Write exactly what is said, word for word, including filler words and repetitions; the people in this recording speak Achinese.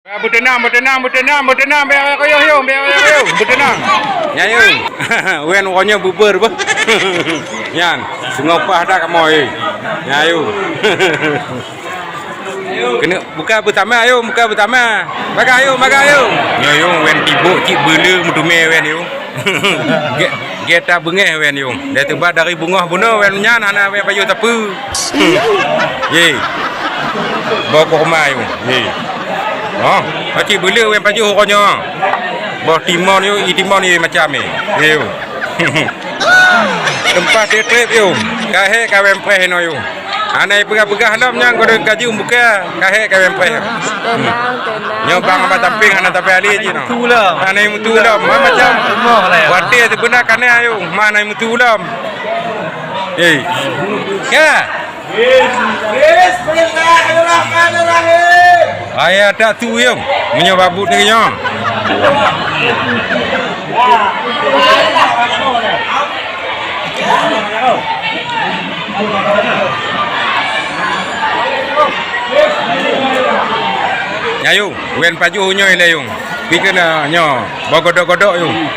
Beuteunang, beuteunang, beuteunang, beuteunang, biar koyoh yong, biar koyoh yong, beuteunang. Nyan yong. Wen uroe nyoe bubur beuh. Nyan, singoh paih dak kamoe. Nyan yong. Keuneuk buka beutama yong, buka beutama. Bagah yong, bagah yong. Nyoe yong wen tibok cit beuleu meuteumé wen yong. Gét, gét tabeungéh wen yong. Dia teuba dari beungoh bunoe wen nyan hana wen pajoh sapeue. Ye. Boh kurma yong. Ye. Oh, aci beuleu wen pajoh uroe nyoe. Boh timon yong, i timon ye macam ye. Ye yong. Teumpat trép-trép yong. Ka hék ka wen preh inoe yong. Hana peugah-peugah lom nyang godoh kaju buka, ka hék ka wen preh. Tenang, tenang. Nyoe bang Abah Tamping hana tapi ahli cit noh. Hana mutu lom, ma macam. Watèe sibeuna kana ayong, ma hana mutu lom. Eh. Ka. Bismillahirrahmanirrahim. Ayah tak tu yong. Meunyoe babut ni nyong. Nyan yong, wen pajoh nyoe ilèe yong. Pi keunoe nyoe, boh godok-godok yong.